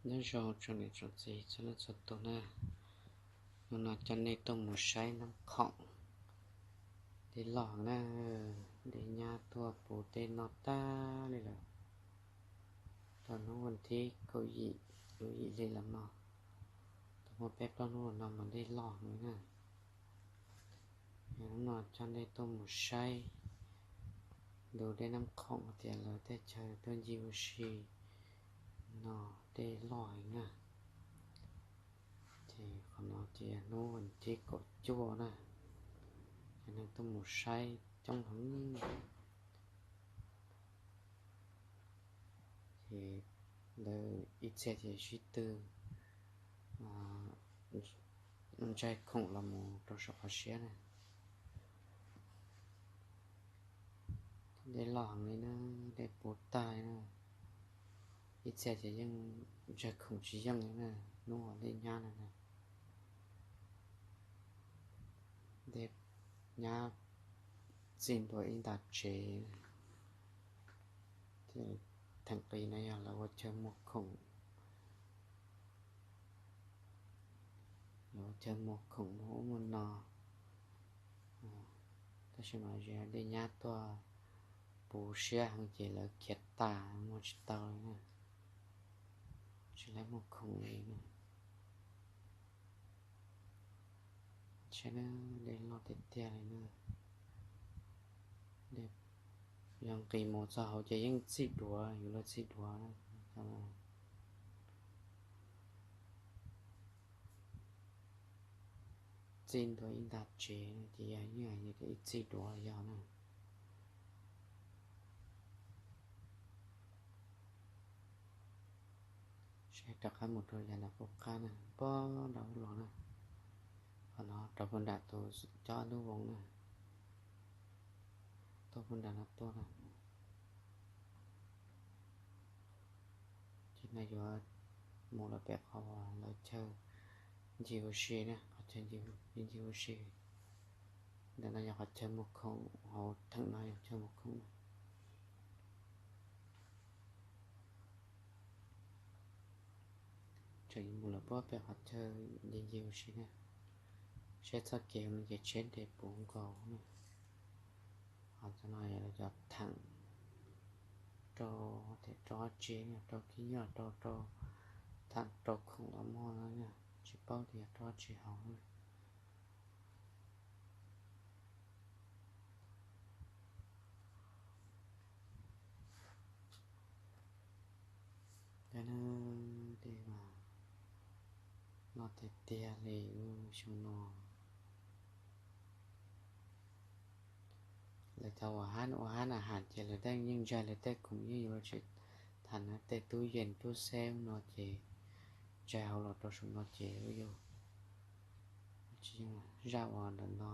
Nyob zoo tsoom niam tsoom txiv txhua leej txhua tus na, hnub no coj nej tuaj mus saib Nab Khoom dej loj na, dej nyab tuaj puv dej no tag li lawm. Tau hnub vas thib kaum yim, kaum yim hli los no, tau muaj peb plaub hnub no mas dej loj heev na. Hnub no coj nej tuaj mus saib ntug dej Nab Khoom tias lawv tej chaw tuaj ncig ua si no dej loj heev na. Ces qhov no ces yog hnub vas thib kaum cuaj na, cov neeg tuaj mus saib coob heev. Ces lawv ib txhia ces sib tw ntsaig khoom los mus rau saum qhov siab na. Dej loj heev li na, dej puv tag li na. Ib txhia ces yeej ntsaig khoom tsis yeej li na, hnub uas dej nyab no na. Dej nyab txij ntua ib nta tsev, ces theem qis no yog lawv ua chaw muag khoom, lawv ua chaw muag khoom muag ub muag no. Tab sis mas dej nyab tuaj puv siab heev ces lawv khiav tas muag tsis tau li na, tsis lab muag khoom li na. Saib na, dej loj tiag tiag li na. Yog nqis mus txog hauv ces yeej txij duav, yuav luag txij duav na. Txij ntua ib nta tsev ces yog yeej hais tias ib txij duav los yog na. Saib rov qab mus rau yav nram qub qab na, puag nram ub los na. Qhov no rau puag nram tus cob lub voos na, tuaj puag nram no tuaj na. Ces no yuav mus lawm pem qhov lawv chaw ncig ua si na, qhov chaw ncig ua si. Ntawm no yog qhov chaw muag khoom, hauv theem no yog chaw muag khoom na. Tseem yuav mus lawm puag pem qhov chaw ncig ncig ua si na. Saib txoj kev no ces tsheb nres puv nkaus na. Qhov no yog lawv cov theem rau, rau dab tsi, rau khib nyiab, rau, rau theem rau khoom los muag no, tsis paub tias yog rau dab tsi hauv na. Cov no dej mas loj tiag tiag li lub xyoo no. Lawv cov ua hab, ua hab na has ces lawv tej yeej ntsaig lawv tej khoom yeej yuav tsis tham na, tej tub yees tub xeb no ces ntsaig hauv los rau saum no ces yuav zaj uas ntawm no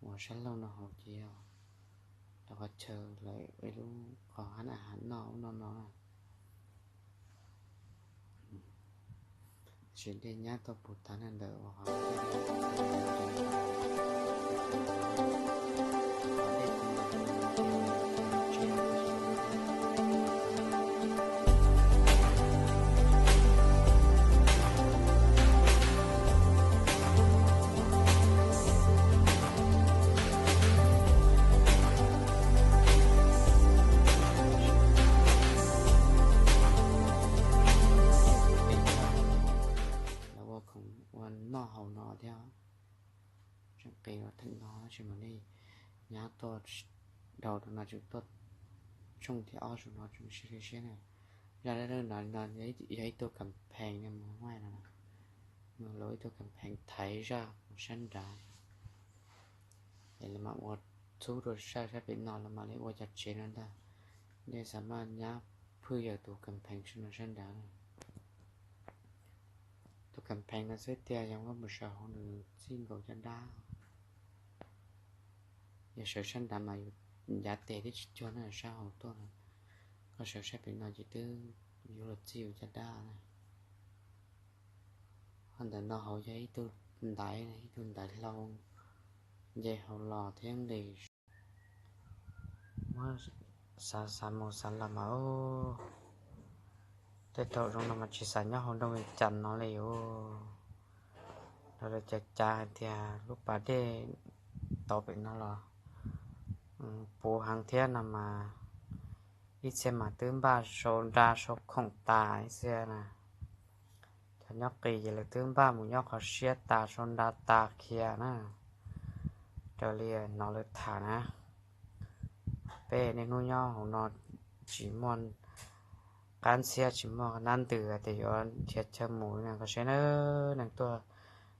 uas sab laug no hauv ces yog lawv qhov chaw lawv ib lub qhov hab na has noj ub noj no na. Sim dej nyab tuaj puv tag na ntawm ua qhov Lawv ua khoom ua noj haus no thiab. Tseem qis ua theem no tab sis mas nej nyab tuaj dhau rau no tseem tuaj tshooj thiab ob saum no tseem siab siab na. Zaj dab neeg no no yog ib tug kam phees mus muaj no, nws lub ib tug kam phees thaiv zaj sab nrad. Es lawv mam ua txhub rau sab sab pem no los mam li ua cov tsev no ntag. Nej xav maj nyab phwj yawg tus kam phees sab no sab nrad. Tus kam phees no xwb tiag yog koj mus sawv hauv nws txij nkaus caj dab. Yog sawv sab nrad mas yus ncav tes twb tsis cuag na sab hauv tuaj no. Koj sawv sab pem no ces twb yuav luag txij yus caj dab na. Ho ntawm no hauv yog ib tug ntaiv, ib tug ntaiv hlau nce hauv los thiab nqis. Muab xav xav mus xav los mas ub, Tej thaum zoo no mas tsis xav nyob hauv nroog li cas no li os. Lawv cav cav hais tias lub pas dej tod pem no los puv heev thiab no mas ib txhia mas twb npaj sau nra sau khoom tas ib txhia na. Cov nyob qis ces lawv twb npaj mus nyob qhov siab tas sau nra tas khiav na. Raws li hnov lawv tham na, peb niaj hnub nyob hauv no tsis muaj qab ntxhiab tsis muaj nab ntws tias yuav nrhiav chaw mus li na. Koj saib na, neeg tuaj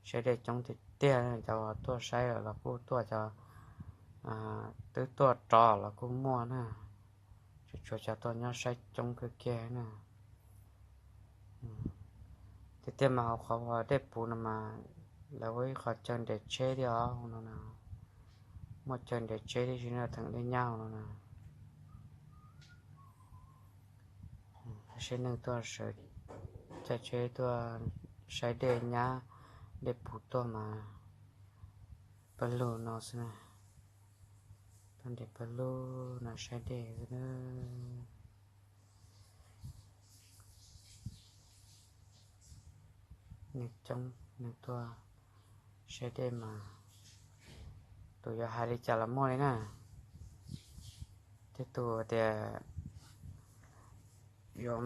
saib dej coob tiag tiag, cov tuaj saib lawm los kuj tuaj, cov twb tuaj rov los kuj muaj na. Tsuas tshuav cov tuaj nyob saib coob kawg kiag na. Tiag tiag mas hauv qhov uas dej puv no mas lawv ua ib qho chaw nres tsheb thiab os no na. Muaj chaw nres tsheb tib si no theem dej nyab no na. Saib neeg tuaj sawv, caij tsheb tuaj saib dej nyab, dej puv tuaj mas pawg lug no xwb na. Tuaj nres pawg lug no saib dej xwb na. Neeg coob, neeg tuaj saib dej mas tus yuav hais li cas los muaj li na. Tej tus tias yuav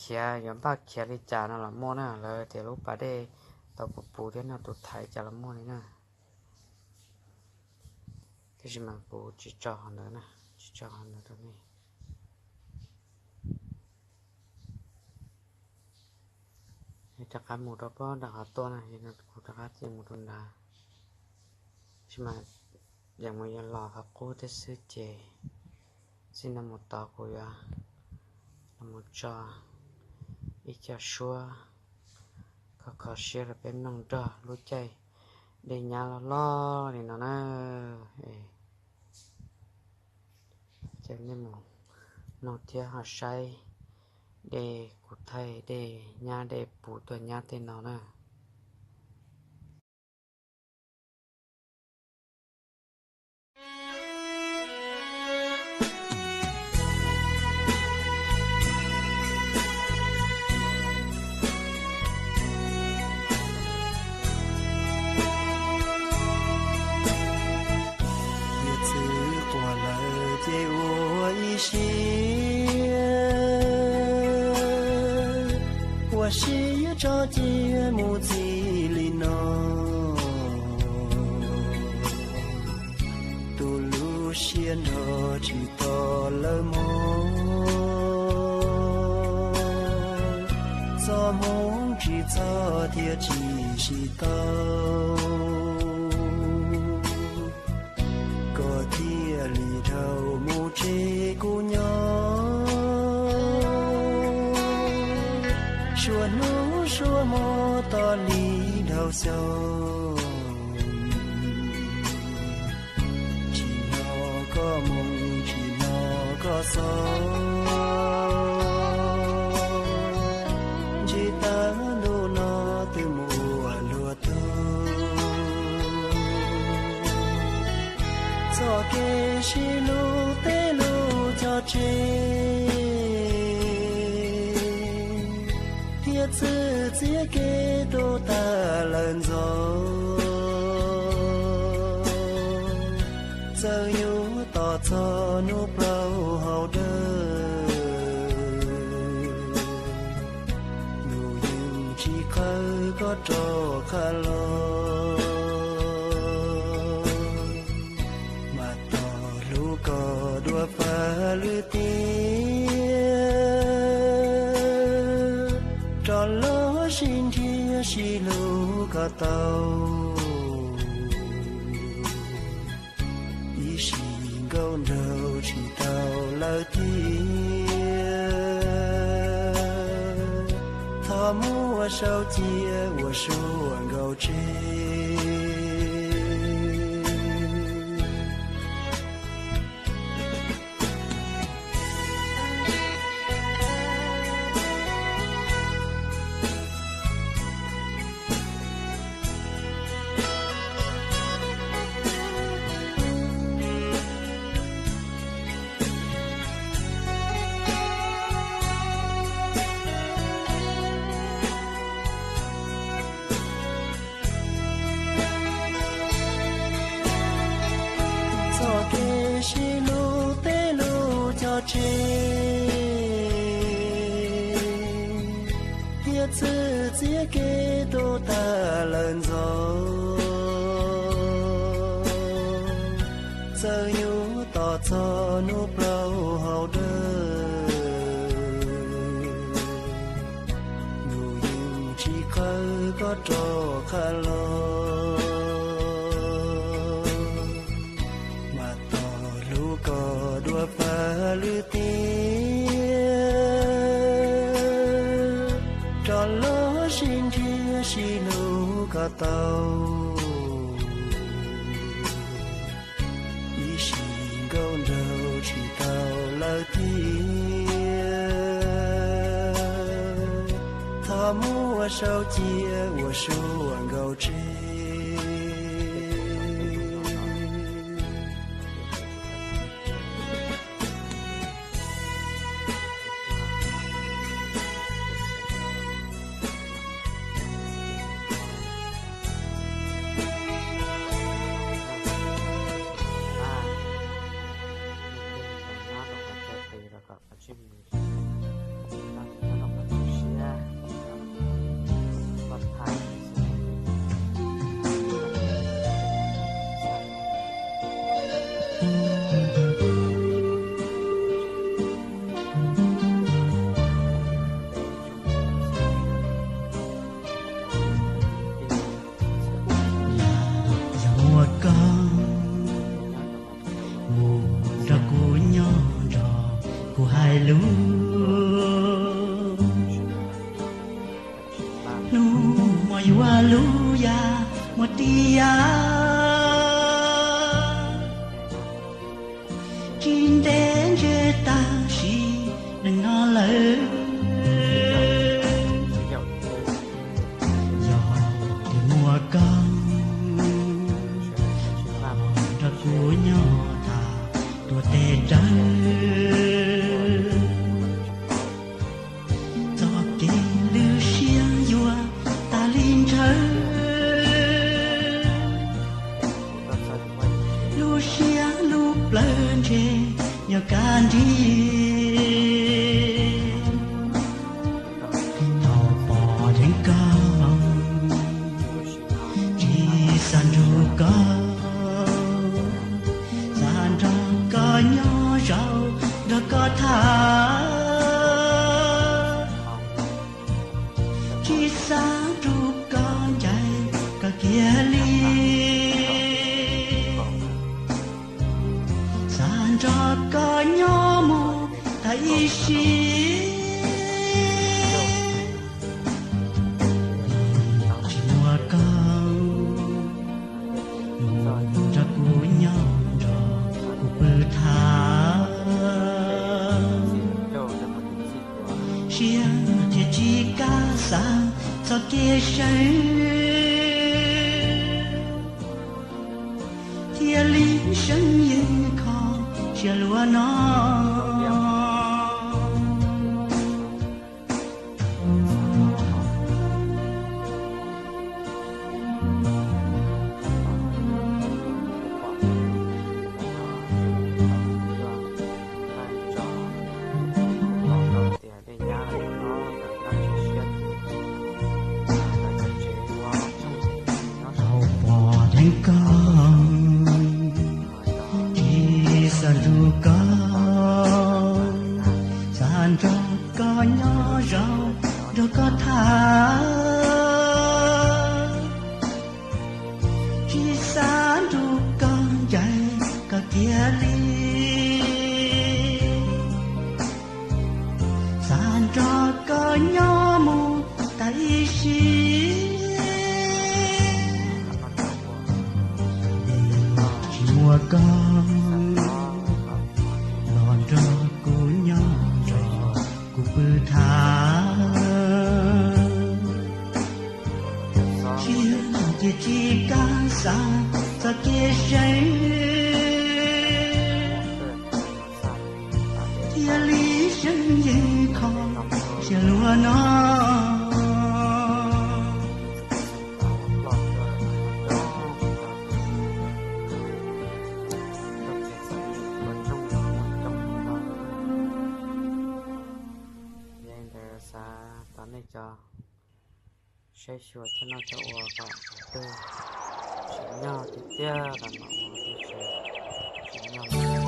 khiav, yuav npaj khiav li cas no los muaj na. Lawv tias lub pas dej tau puv puv thiab no tus thaiv cas los muaj li na. Tab sis mas kuv tsis tso qhov ntawd na, tsis tso qhov ntawd rau nej. Rov qab mus rau pob nram qhov tuaj na, kuv rov qab cia mus rau nrad. Tab sis mas yog mus yog los qhov qub thiab xwb ces txij no mus tod kuv yuav los mus tso ib co suab kho kho siab rau peb mloog nrog lub caij dej nyab loj loj li no na. Ces nej mus mloog thiab ho saib dej kuv thaij dej nyab dej puv tuaj nyab tej no na. Yog txwv quas lawm ces ua ib siab, ua siab tso cia mus txij li no. Tus lub siab nrho tsis tau lawv mog, txoj hmoov tsis txhob thiaj tsis sib tau. Koj thiaj li dhau mus tseg kuv nyob, suav hnub suav hmo tos li dhau xyoo. Tsis hnov koj moo, tsis hnov koj xov, ntshe tag ntuj no twb mus ua luag tug. Txoj kev sib hlub tej lub cog tseg, thiab txwv txiav kev tu tag lawm ntxov. Txawm yuav tos txog hnub plaub hau dawb, ntuj yeej tsis qhawv koj rov qab los. Mas tos hlub koj dua pab lwm tiam, rov los sib nrhiav sib hlub kom tau. Ib sim nkaus nraug tsis tau lawm thiab, thov muab sau cia ua suab nkaus tseg. Txwv txiav kev tuag tag lawm ntxov, txawm yuav tos txog hnub plaub hau dawb, ntuj yeej tsis qhawv koj rov qab los, mas tos hlub koj dua pab lwm tiam, rov los sib nrhiav sib hlub kom tau, ib sim nkaus nraug tsis tau lawm thiab, thov muab sau cia ua suab nkaus tseg. Yog muaj koj mus nrog kuv nyob nrog kuv hais lus, hnub muaj yuav lub yam muaj tiav, tsis ntev ntshe tag sim neej no lawm. Yog tias muaj koj nrog kuv nyob tas tuag tes rawg, txoj kev lwj siab yuav tas li ntshaw, lub siab lub plawv ntshe nyob kaj nrig. Thaum pom dheev koj, tsis xav nrug koj, xav nrog koj nyob zaum nrog koj tham, tsis xav nrug koj ncaim koj kiag li. Xav nrog koj nyob mus tas ib sim, tsis muaj koj nrog kuv nyob nrog kuv pw tham, siab ces tsis kam xav txoj kev seev, thiaj li seev yeej kho siab luag no. Thaum pom dheev koj, tsis xav nrug koj, xav nrog koj nyob zaum nrog koj tham, tsis xav nrug koj ncaim koj kiag li. Xav nrog koj nyob mus tas ib sim, tsis muaj koj los nrog kuv nyob nrog kuv pw tham, siab ces tsis kam xav txoj kev seev, thiaj li seev yeej kho siab luag no. Yog li ntawd xav thov nej cov saib xyuas cov noj cov ua kom twg tsim nyog tiag tiag los mam ua, tsis tsim nyog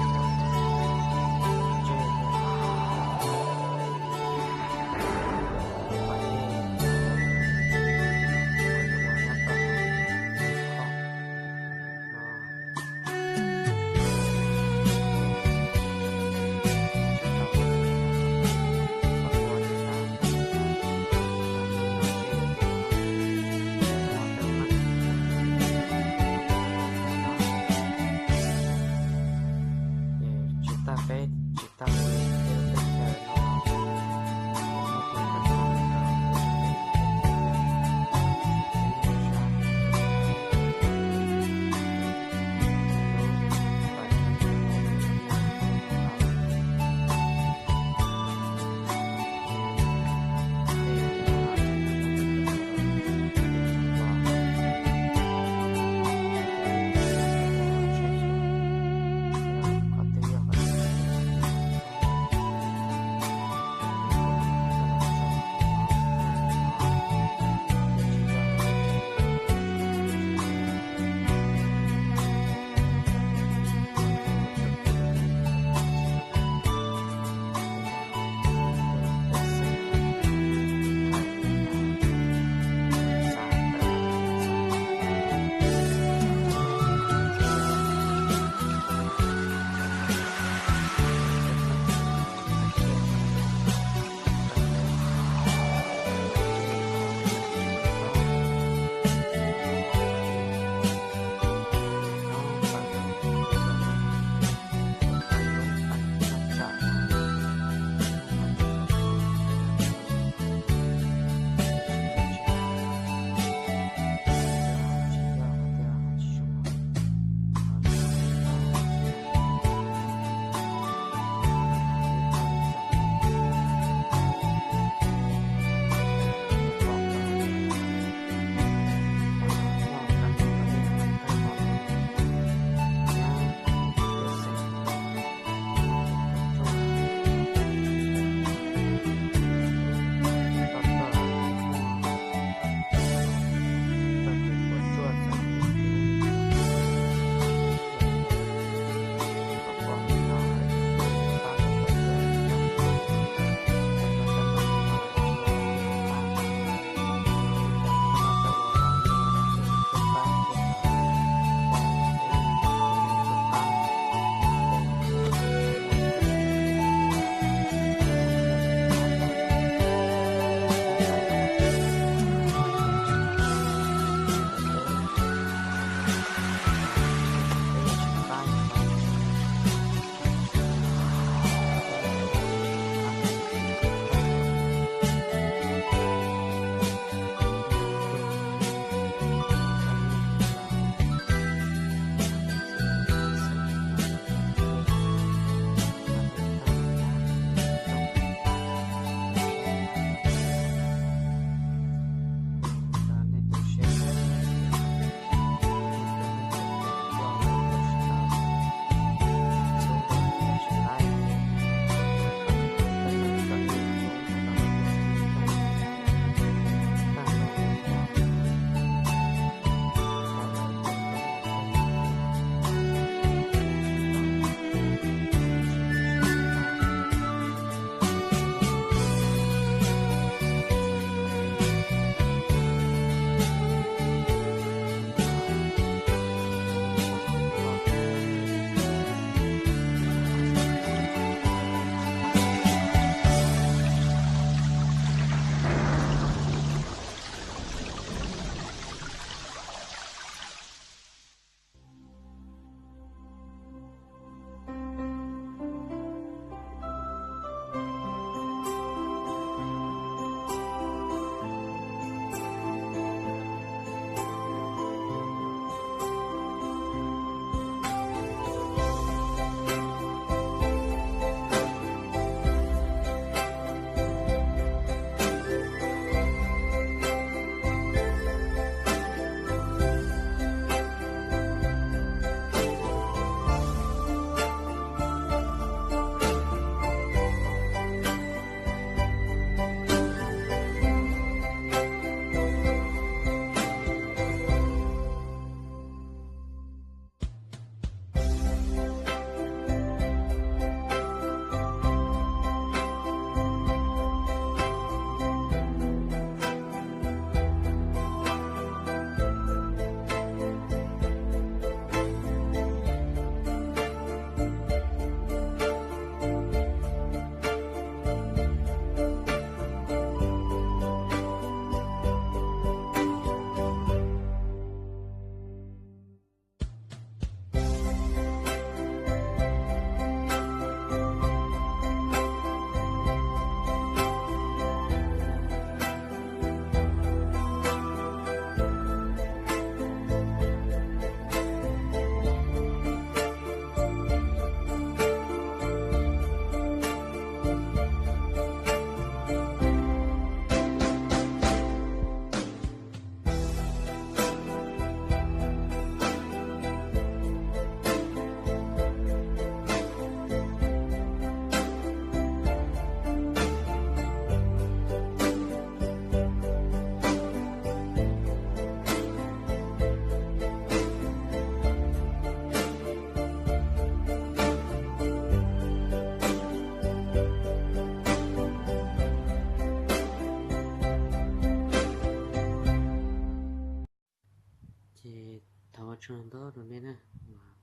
tsaug ntau rau nej na,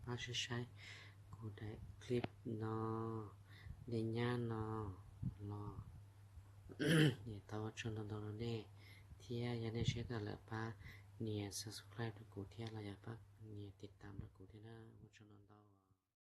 pab saib saib kuv daim clip no, dej nyab no los. Tau ua tsaug ntau ntau rau nej, thiab yog nej saib tas lawm pab nias subscribe rau kuv thiab los yog pab nias